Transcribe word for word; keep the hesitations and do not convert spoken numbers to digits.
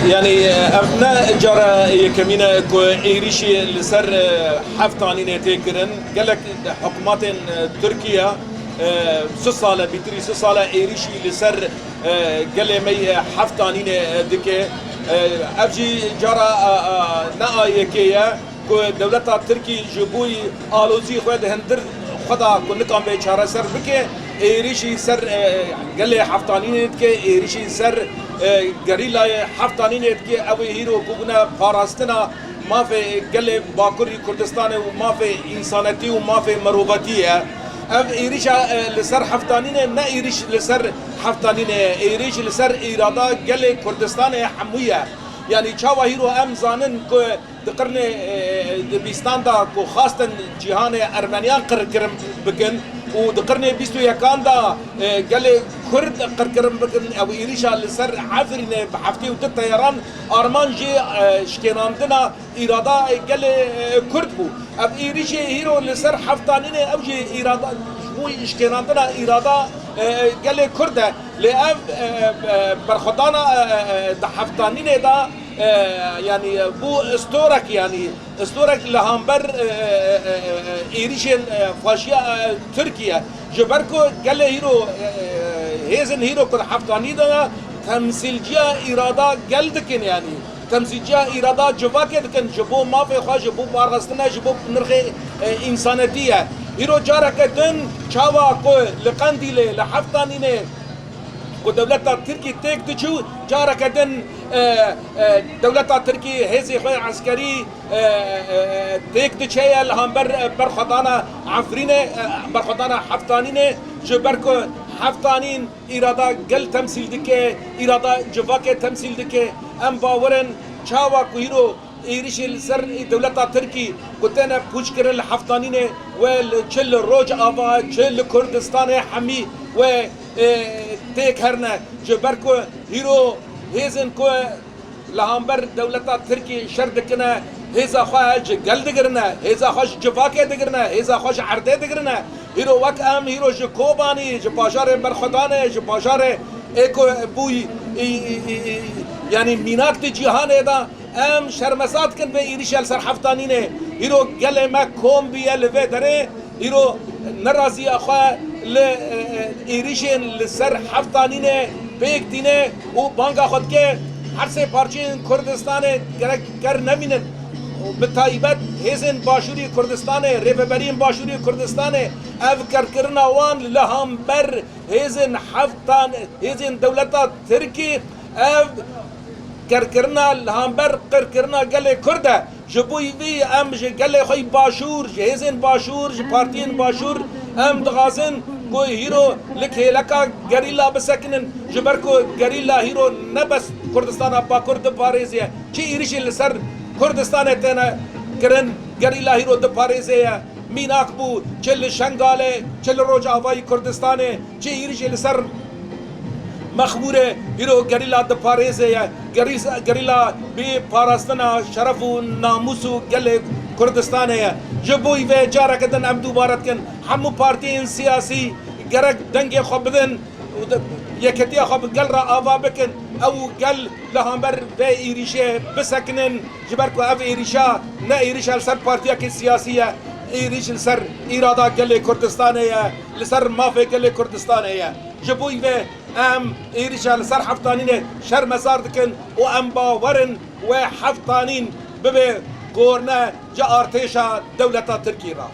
Yanî, ev ne cara yekemîn e ku êrîşî li ser, e, Heftanînê tê kirin. Gelek hikûmetên, e, Tirkiye, e, sih sal e, bîtirî sih sal e êrîşî li ser, e, gelê me yê Heftanînê, e, dike. E, ev jî cara, e, e, ne a yekê ye ku dewleta Tirkî ji bo alozî xwe di hundir xwe de ku nikan bê çareser bike, êrîşî ser, e, gelê Heftanînê dike, êrîşî ser, e, gerîlayê Heftanînê dike. Ew ê hîro ku bûne parastina mafê gelê Bakurî Kurdistanê û mafê însanetî û mafê mirovatî ye. Ev êrîşa, e, li ser Heftanînê ne êrîş li ser Heftanînê ye, êrîş li ser îrada gelê Kurdistanê hemû ye. Yanî çawa hîro em zanin ku di qirnê, e, di bîstan de ku xwestin cîhanê Ermeniyan qirkirin bikin û di qirnê bîst û yekan de, e, gelê Kurd qirkirin bikin, ew êrîşa li ser Efrînê bi heftê û du teyeran armanc jê, e, şikênandina îrada gelê, e, Kurd bû. Ev êrîşê hîro li ser Heftanînê ew jî îrada, ji bo şikênandina îrada, e, gelê Kurd e. Lê ev, e, e, berxwedana, e, e, e, di Heftanînê de, e, yanî, e, bû istorek, yanî, istorek li hamber, e, e, e, e, e, êrîşên, e, faşiya, e, Tirkiye. Ji ber ku gelê hîro, e, e, hêzên hîro ku di Heftanî de ne, temsîlciya îrada gel dikin, yanî, temsîlciya îrada civakê dikin, ji bo mafê xwe, ji bo parastina, ji bo nirxê, e, însanetî ye. Hîro careke din çawa ku li Qendîlê, li Heftanînê, ku dewleta Tirkî têk diçû, careke din, e, e, dewleta Tirkî hêzê xwe eskerî, e, e, e, têk diçeye li hamber, e, berxwedana Efrînê, e, berxwedana Heftanînê, ji ber ku Heftanîn îrada gel temsîl dike, îrada civakê temsîl dike. Em bawer in çawa ku hîro êrîşê li ser dewleta Tirkî ku têne pûçkirin li Heftanînê we li, çi li Rojava, çi li Kurdistanê hemî we, e, têk herne. Ji ber ku hîro hêzên ku li hamber dewleta Tirkî şer dikine, hêza xwe ji gel digirine, hêza xwe ji civakê digirine, hêza xwe ji erdê digirine. Hîro wek em, hîro ji Kobanî, ji bajarê Berxwedanê, ji bajarê ê ku bûyî, î, î, î, î, yanî mînak di cîhanê de, em şermeza dikin vê êrîşa li ser Heftanînê. Hîro gelê me kom bûye li vê derê, hîro neraziya xwe li, e, e, êrîşên li ser Heftanînê pêk tîne û banga xwe dike, her sê parçeyên Kurdistanê gerek ker nemînin. Bi taybet hêzên Başûrî Kurdistanê, rêveberiyên Başûrî Kurdistanê, ev kerkirina wan li hamber hêzên Heftan-, hêzên dewleta Tirkî, ev kerkirina li hamber qirkirina gelê Kurd e. Ji bo vî em ji gelê xwe yî Başûr, ji hêzên Başûr, ji partiyên Başûr em dixwazin ku hîro li kêleka gerîla bisekinin, ji ber ku gerîla hîro ne bes Kurdistana Bakur diparêziye, çi êrîşê li ser Kurdistanê têne kirin, gerîla hîro diparêzeye. Mînak bû, çi li Şengalê, çi li Rojavayî Kurdistanê, çi êrîşê li ser Mexmûrê, hîro gerîla diparêze ye. Gerî-, gerîla bi parastina şeref û namûs û gelê Kurdistanê ye. Ji bo vê careke din em dubare dikin, hemû partiyên siyasî gerek dengê xwe bidin û de-, yeketiya xwe bi gel re ava bikin. Ew gel li hamber vê êrîşê bisekinin, ji ber ku ev êrîşa ne êrîşa li ser partiyekî siyasî ye, êrîş li ser îrada gelê Kurdistanê ye, li ser mafê gelê Kurdistanê ye. Ji bo vê em êrîşa li ser Heftanînê şermezar dikin û em bawer in wê Heftanîn bibe korne ji artêşa dewleta Tirkî re.